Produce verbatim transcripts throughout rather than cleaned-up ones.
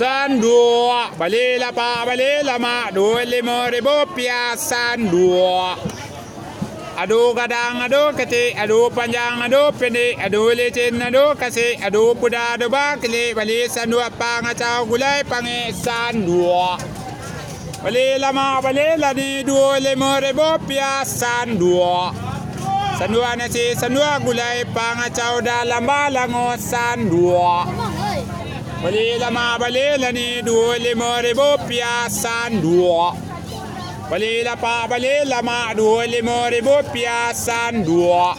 Sanduak, bali lapak, bali lamak, duo limo ribu rupiah sanduak. Ado gadang, ado ketek, ado panjang, ado pendek, ado licin, ado kasek, ado puda, ado bakilek, bali sanduak pangacau gulai pangek sanduak. Bali lamak, bali lani, duo limo ribu rupiah sanduak. Sanduak nasi, sanduak gulai, pangacau dalam balango sanduak. Bali lamak, bali lani, duo limo ribu rupiah sanduak. Bali lapak, bali lamak, duo limo ribu rupiah sanduak.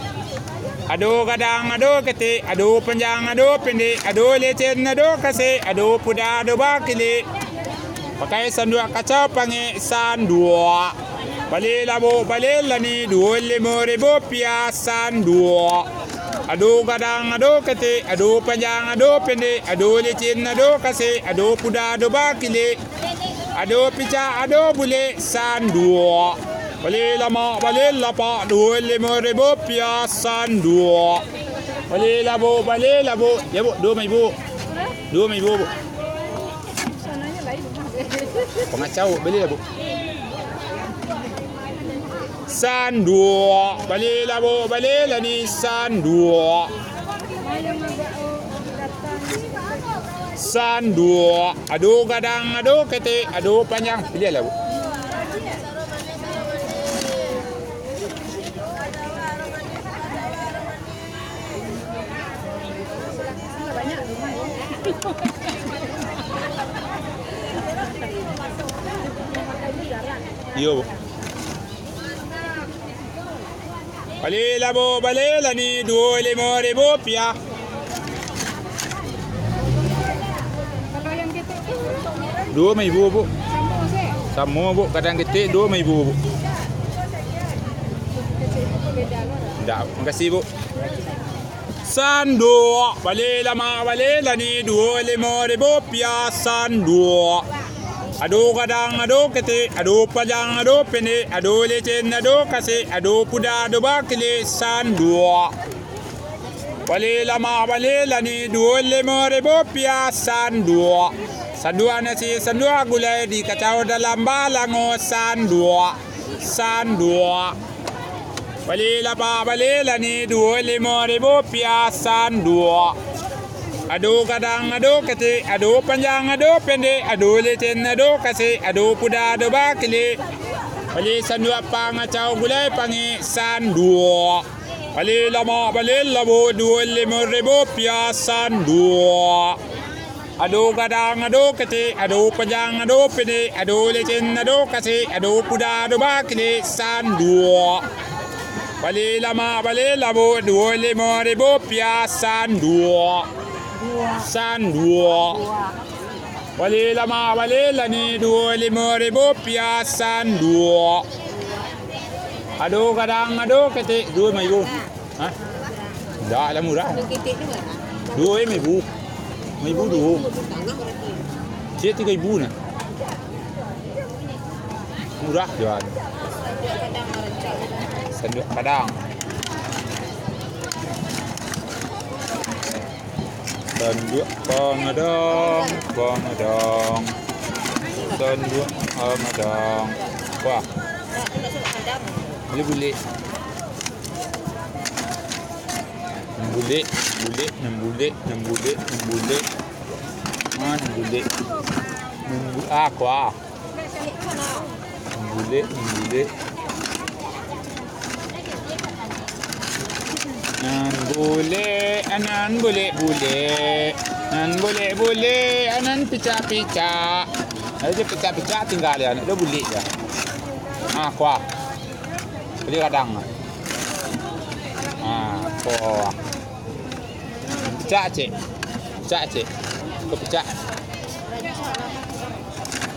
Ado gadang, ado ketek, ado panjang, ado pendek, ado licin, ado kasek, ado puda, ado bakilek. Pakai sanduak kacau pangek sanduak. Bali lamak, bali lani, duo limo ribu rupiah sanduak. Ado gadang, ado ketek, ado panjang, ado pendek, ado licin, ado kasek, ado puda, ado bakilek. Ado picak, ado bulek, sanduak. Bali lamak, bali lapak, duo limo ribu rupiah sanduak. Bali lamak, bali lamak. Ya, Bu, duo limo ribu. Duo limo ribu, Bu. Pangacau, bali lah, Bu. Sanduak, bali lamak, bali lani, sanduak. Sanduak, ado gadang, ado ketek, ado panjang. Piliahlah, Bu. Iyo, Bu. Bali lamak, bali lani, duo limo ribu rupiah. Duo limo ribu, Bu. Samo, Bu. Gadang ketek, duo limo ribu, Bu. Ndak, makasih, Bu. Sanduak, bali lamak, bali lani, duo limo ribu rupiah sanduak. Ado gadang, ado ketek, ado panjang, ado pendek, ado licin, ado kasek, ado puda, ado bakilek, sanduak. Bali lamak, bali lani, duo limo ribu rupiah sanduak. Sanduak nasi, sanduak gulai, dikacau dalam balango, sanduak. Sanduak. Bali lapak, bali lani, duo limo ribu rupiah sanduak. Ado gadang, ado ketek, ado panjang, ado pendek, ado licin, ado kasek, ado puda, ado bakilek. Bali sanduak pangacau gulai pangek sanduak. Bali lamak, bali lamak, duo limo ribu rupiah sanduak. Ado gadang, ado ketek, ado panjang, ado pendek, ado licin, ado kasek, ado puda, ado bakilek, sanduak. Bali lamak, bali lamak, duo limo ribu rupiah sanduak. Sanduak. Bali lamak, bali lani, duo limo ribu rupiah sanduak. Ado gadang, ado ketek, duo limo ribu. Hah? Ndak lah, murah. Duo limo ribu. Limo ribu duo. Ciek tigo ribu nah. Murah jual. Sanduak padang. Sanduak pangadang, pangadang. Sanduak pangadang. Wah. Bulek-bulek. Nan bulek, bulek, nan bulek, nan bulek, nan bulek. Ah, nan bulek. Nan bu-, ah, kuah. Nan bulek, nan bulek. Nan bulek, ah, nan bulek-bulek. Nan bulek-bulek, ah, nan picak-picak. Ayo picak-picak tinggal ya, nak bulek ya. Ah, kuah. Bali gadang. Ha, ko. Picak, Cik. Picak, Cik. Ko picak.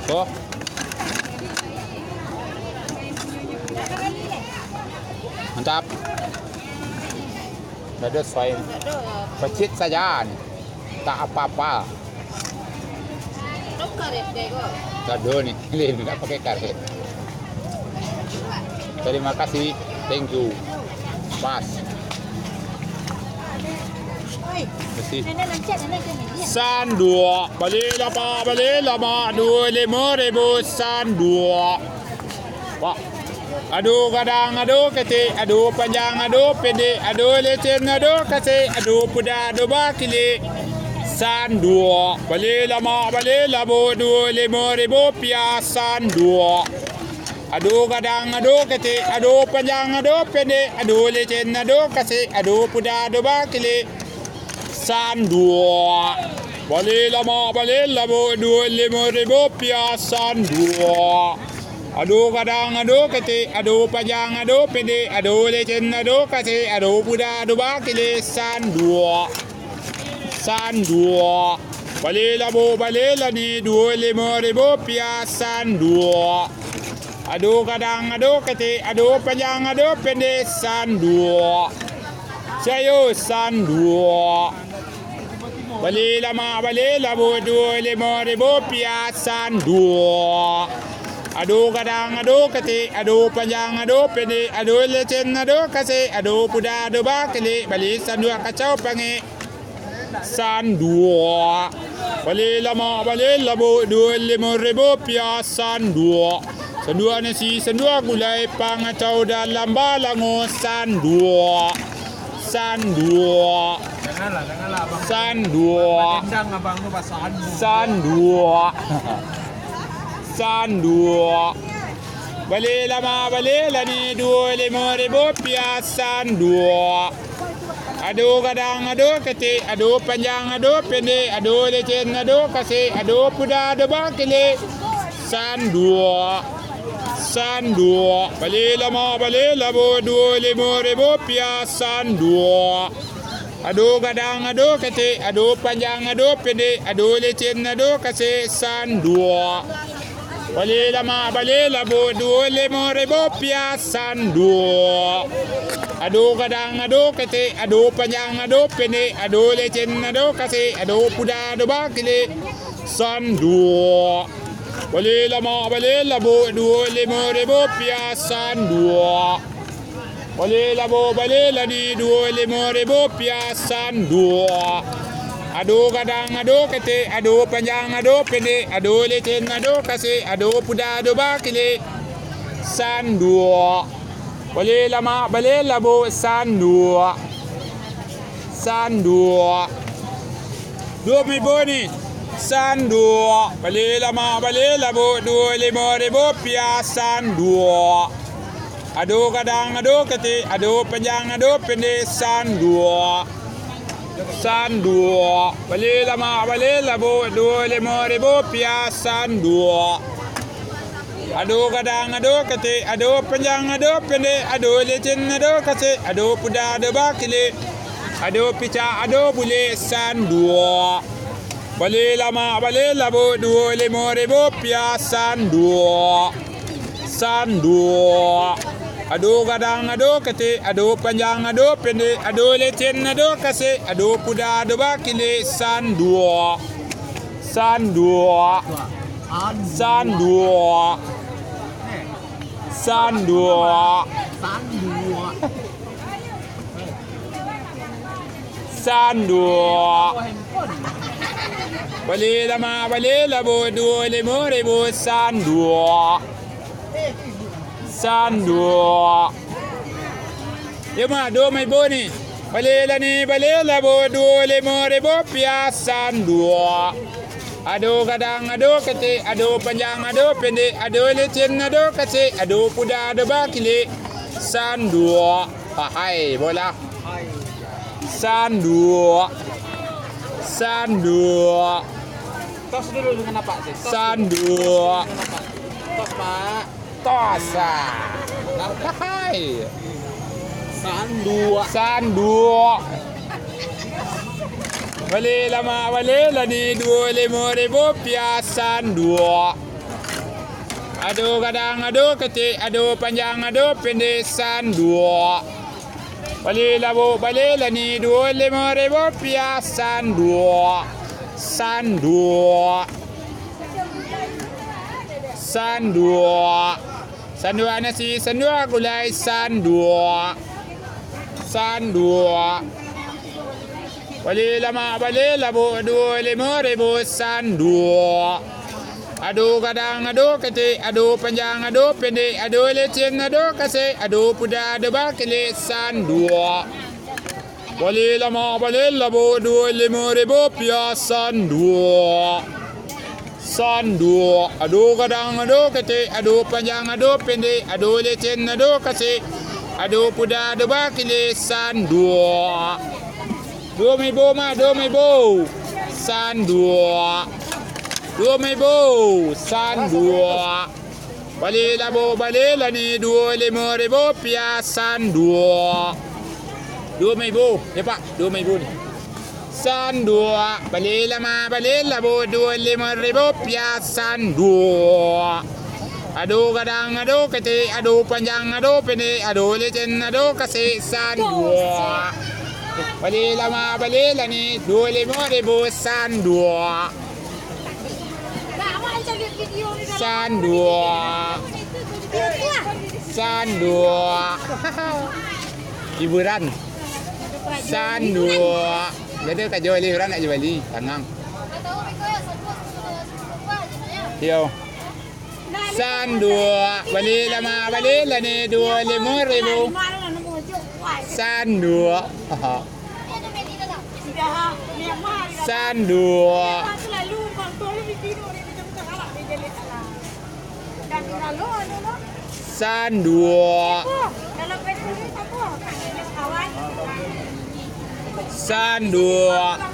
Ko. Mantap. Ndak ado suai. Pecik saja ni. Tak apa-apa. Ado karet deh, kok. Tak ado ni. Lin, ndak pakai karet. Terima kasih. Thank you. Pas. Makasih. Sanduak, bali lamak, bali lamak, duo limo ribu sanduak. Pak. Ado gadang, ado ketek, ado panjang, ado pendek, ado licin, ado kasek, ado puda, ado bakilik. Sanduak, bali lamak, bali labuak, duo limo ribu piah sanduak. Ado gadang, ado ketek, ado panjang, ado pendek, ado licin, ado kasek, ado puda, ado bakilik. Sanduak. Bali lamak, bali labuak, duo limo ribu piah sanduak. Ado gadang, ado ketek, ado panjang, ado pendek, ado licin, ado kasek, ado puda, ado bakilik. Sanduak. Sanduak. Bali labuak, bali lani, duo limo ribu piah sanduak. Ado gadang, ado ketek, ado panjang, ado pendek, sanduak. Sayo, sanduak. Bali lamak, bali labuak, duo limo ribu piah sanduak. Ado gadang, ado ketek, ado panjang, ado pendek, ado licin, ado kasek, ado puda, ado bakilik, bali sanduak kacau pangek. Sanduak. Bali lamak, bali labuak, duo limo ribu piah sanduak. Sanduak nasi, sanduak gulai, pangacau dalam balango, sanduak. Sanduak. Janganlah, janganlah, abang. Sanduak. Dendang abang tu pasal anu. Sanduak. Sanduak. Bali lamak, bali lani, duo limo ribu piah sanduak. Ado gadang, ado ketek, ado panjang, ado pendek, ado licin, ado kasek, ado puda, ado bakilik. Sanduak. Sanduak. Bali lamak, bali labuak, duo limo ribu piah sanduak. Ado gadang, ado ketek, ado panjang, ado pendek, ado licin, ado kasek, sanduak. Bali lamak, bali labuak, duo limo ribu piah sanduak. Ado gadang, ado ketek, ado panjang, ado pendek, ado licin, ado kasek, ado puda, ado bakilik, sanduak. Bali lamak, bali labuak, duo limo ribu piah sanduak. Bali labuak, bali lani, duo limo ribu piah sanduak. Ado gadang, ado ketek, ado panjang, ado pendek, ado licin, ado kasek, ado puda, ado bakilik. Sanduak. Bali lamak, bali labuak, sanduak. Sanduak. Duo ribu ni. Sanduak. Bali lamak, bali labuak, duo limo ribu piah sanduak. Ado gadang, ado ketek, ado panjang, ado pendek, sanduak. Sanduak. Bali lamak, bali labuak, duo limo ribu piah sanduak. Ado gadang, ado ketek, ado panjang, ado pendek, ado licin, ado kasek, ado puda, ado bakilik, ado picak, ado bulek, sanduak. Bali lamak, bali labuak, duo limo ribu piah sanduak. Sanduak. Ado gadang, ado ketek, ado panjang, ado pendek, ado licin, ado kasek, ado puda, ado bakilik, sanduak. Sanduak. Sanduak. Sanduak. Sanduak. Bali lamak, bali labuak, duo limo ribu, sanduak. Sanduak. Yo, mak, duo ribu ni. Bali lani, bali labuak, duo limo ribu piah, sanduak. Ado gadang, ado ketek, ado panjang, ado pendek, ado licin, ado kasek, ado puda, ado bakilik, sanduak. Pahai bola. Sanduak. Sanduak. Tos dulu dengan apak tu. Tos dulu. Sanduak. Dengan apak. Tos, Pak. Tos, ah. Hai. Sanduak. Sanduak. Bali lamak, bali lani, duo limo ribu piah, sanduak. Ado gadang, ado ketek, ado panjang, ado pendek, sanduak. Bali labuak, bali lani, duo limo ribu piah, sanduak. Sanduak. Sanduak. Sanduak nasi, sanduak gulai, sanduak. Sanduak. Bali lamak, bali labuak, duo limo ribu sanduak. Ado gadang, ado ketek, ado panjang, ado pendek, ado licin, ado kasek, ado puda, ado bakilek, sanduak. Bali lamak, bali labuak, duo limo ribu rupiah sanduak. Sanduak, ado gadang, ado ketek, ado panjang, ado pendek, ado licin, ado kasek, ado puda, ado bakilek, sanduak. Duo ribu mah, duo ribu. Sanduak. Duo ribu, sanduak. Bali labuak, bali lani, duo limo ribu rupiah sanduak. Duo ribu, ya Pak, duo ribu ni. Sanduak, bali lamak, bali labuak, duo limo ribu rupiah sanduak. Ado gadang, ado ketek, ado panjang, ado pendek, ado licin, ado kasek, sanduak. Bali lamak, bali lani, duo limo ribu sanduak. Sanduak. Sanduak. Hiburan. Sanduak. Jadi ka jual hiburan, nak jual bali. Tangang. Yo. Sanduak. Bali lamak, bali lani, duo limo ribu. Sanduak. Sanduak. Sanduak. Sanduak.